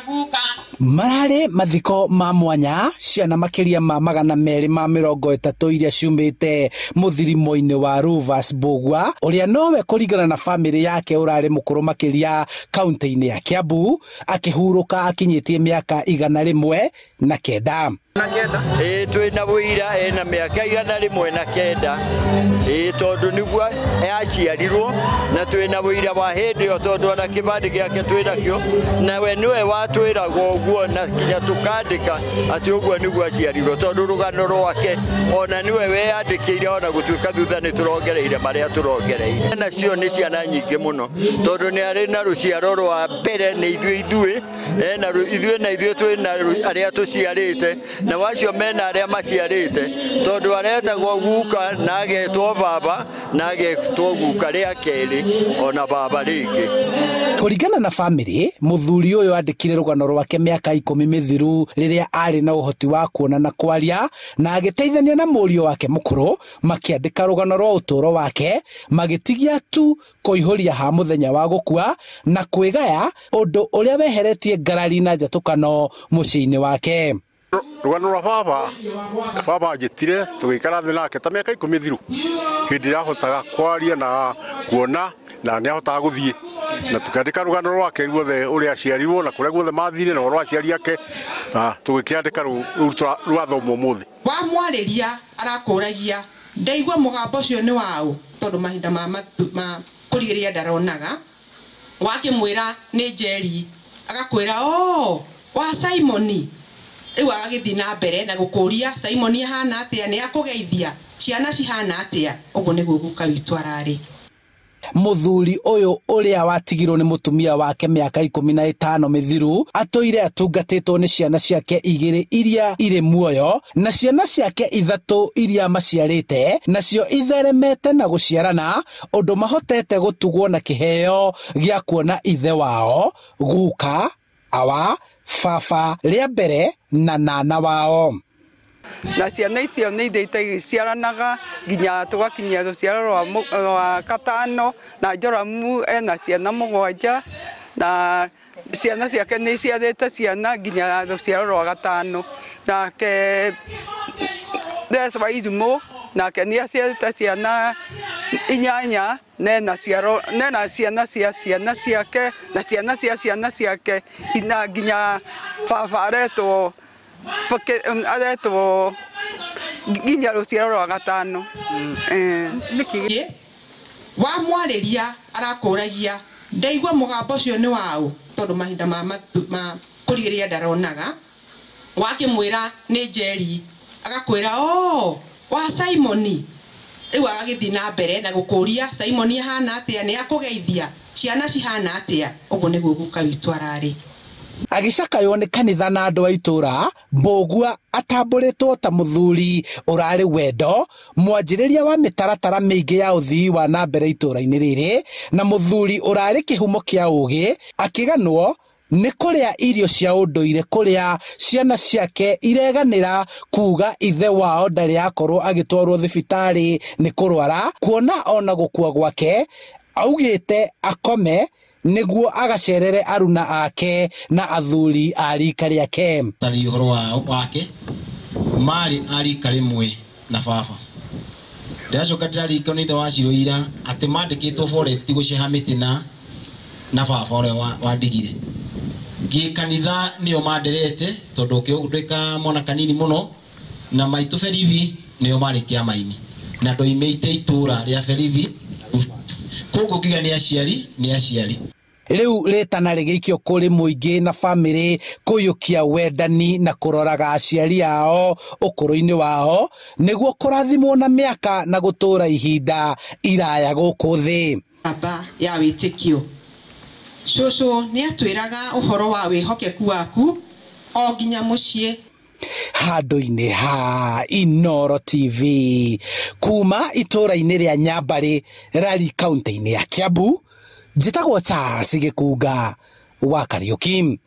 Guka. Mararĩ mathiko ma mwanya ciana makĩria ma 230 iria ciumĩte mũthirimo-inĩ wa Rufus Mbugua ũrĩa nowe kũringana na bamĩrĩ yake ũrarĩ mũkũrũ makĩria kaunti-inĩ ya Kiambu akĩhurũka akinyĩtie mĩaka 109. Ĩĩ twĩna wũira ena mĩaka 109 ĩĩ tondũ nĩguo aciarirwo na twĩna wũira wa hĩndĩ ĩyo tondũ ona kĩbandĩ gĩake twĩnakĩo nawe nĩwe watwĩraga ũguo na kinya tũkandĩka atĩ ũguo nĩguo aciarirwo tondũ rũgano rwake ona nĩwe weyandĩkĩire ona gũtuĩka thutha nĩ tũrongereire marĩa tũrongereire. Nacio nĩ ciana nyingĩ mũno tondũ nĩ arĩ na rũciaro rwa mbere nĩ ithuĩ ena ithuĩ na ithuĩ twĩna arĩa tũciarĩte na wacio mena arĩa maciarĩte tondũ aretagwo guka na agetwo baba na agetwo guka rĩa kerĩ ona baba rĩngĩ. Kũringana na bamĩrĩ, mũthuri ũyũ andĩkire rũgano rwake mĩaka 10 mĩthiru rĩrĩa arĩ na ũhoti wa kuona na kwaria na agĩteithania na mũriũ wake mũkũrũ makĩandĩka rũgano rwa ũtũũro wake magĩtigia tu kũihũria ha mũthenya wa gũkua na kwĩgaya ũndũ ũrĩa weheretie ngarari na njatũkano mũciĩ-inĩ wake. Rũgano rwa baba baba anjĩtire tũgĩikara thĩ nake ta mĩaka 10 thiru hĩndĩ ĩrĩa ahotaga kwaria na kuona na nĩ ahotaga gũthiĩ na tũkĩandĩka rũgano rwake ruothe ũrĩa aciarirwo na kũrĩa guothe mathire na ũhoro wa aciari ake na tũgĩkĩandĩka rwathomwo ũmũthĩ. Wamwarĩria arakũragia ndaigua mũgambo ũcio nĩ waũ tondũ mahinda ma kũrigĩrĩria ndaronaga wakĩmwĩra nĩ Njeri agakwĩra o wa Simoni rĩu agagĩthiĩ na mbere na gũkũria Simoni ahana atĩa nĩ akũgeithia ciana cihana atĩa ũguo nĩguo guka witũ ararĩ. Mũthuri ũyũ ũrĩa watigirwo nĩ mũtumia wake mĩaka 15 mĩthiru atũire atungatĩtwo nĩ ciana ciake 2 iria irĩ muoyo na ciana ciake 3 iria maciarĩte nacio itheremete na gũciarana ũndũ mahotete gũtugwo na kĩheo gĩa kuona ithe wao guka awa baba rĩa mbere na nana wao. Na ciana icio nĩ ithiĩte igĩciaranaga nginya tũgakinyia rũciaro rwa katano na Joramu ena ciana 7 na ciana ciake nĩ iciarĩte ciana nginya rũciaro rwa gatano nake Des wa Irimũ nake nĩ aciarĩte ciana 8 nena ciaro nena ciana cia ciana ciake na ciana cia ciana ciake na nginya baba aretwo aretwo nginya rũciaro rwa gatano. Wamwarĩria arakũragia ndaigua mũgambo ũcio nĩ waũ tondũ mahinda ma kũrigĩrĩria ndaronaga wakĩmwĩra nĩ Njeri agakwĩra o wa Simoni rĩu agagĩthiĩ na mbere na gũkũria Simoni ahana atĩa nĩ akũgeithia ciana cihana atĩa ũguo nĩguo guka witũ ararĩ. Agĩcakaywo nĩ kanitha na andũ a itũũra, Mbugua atambũrĩtwo ta mũthuri ũrarĩ wendo mwanjĩrĩria wa mĩtaratara mĩingĩ ya ũthii wa na mbere itũũra-inĩ rĩrĩ na mũthuri ũrarĩ kĩhumo kĩa ũgĩ akĩganwo nĩ kũrĩa irio cia ũndũire kũrĩa ciana ciake ireganĩra kuga ithe wao ndarĩ akorwo agĩtwarwo thibitarĩ nĩ kũrwara kuona ona gũkua gwake augĩte akome nĩguo agacerere aruna ake na athuri a rika rĩake. Tari ũhoro wake marĩ a rika rĩmwe na baba ndĩracoka ndĩrarikio nĩ ithe wa Ciroira atĩ mandĩkĩtwo forest gũceha mĩtĩ na baba ũrĩa wandigire gĩkanitha nĩo manderete tondũ ndĩka mwana kanini mũno na maitũ Berithi nĩo marĩ kĩama-inĩ na ndoimĩte itũra rĩa Berithi koguo ngiuga nĩ aciari nĩ aciari. Rĩu rĩtana rĩgĩikio kũrĩ mũingĩ na bamĩrĩ kũiyũkia wendani na kũroraga aciari ao ũkũrũ-inĩ wao nĩguo kũrathimwo na mĩaka na gũtũũra ihinda iraya gũkũ thĩ. Baba ya wĩtĩkio cũcũ nĩ atwĩraga ũhoro wa wĩhokeku waku o nginya mũciĩ. Handũ-inĩ ha Inooro TV kuma itũũra-inĩ rĩa Nyambarĩ Rari kaunti-inĩ ya Kiambu njĩtagwo Charles Gĩkunga wa Kariũki.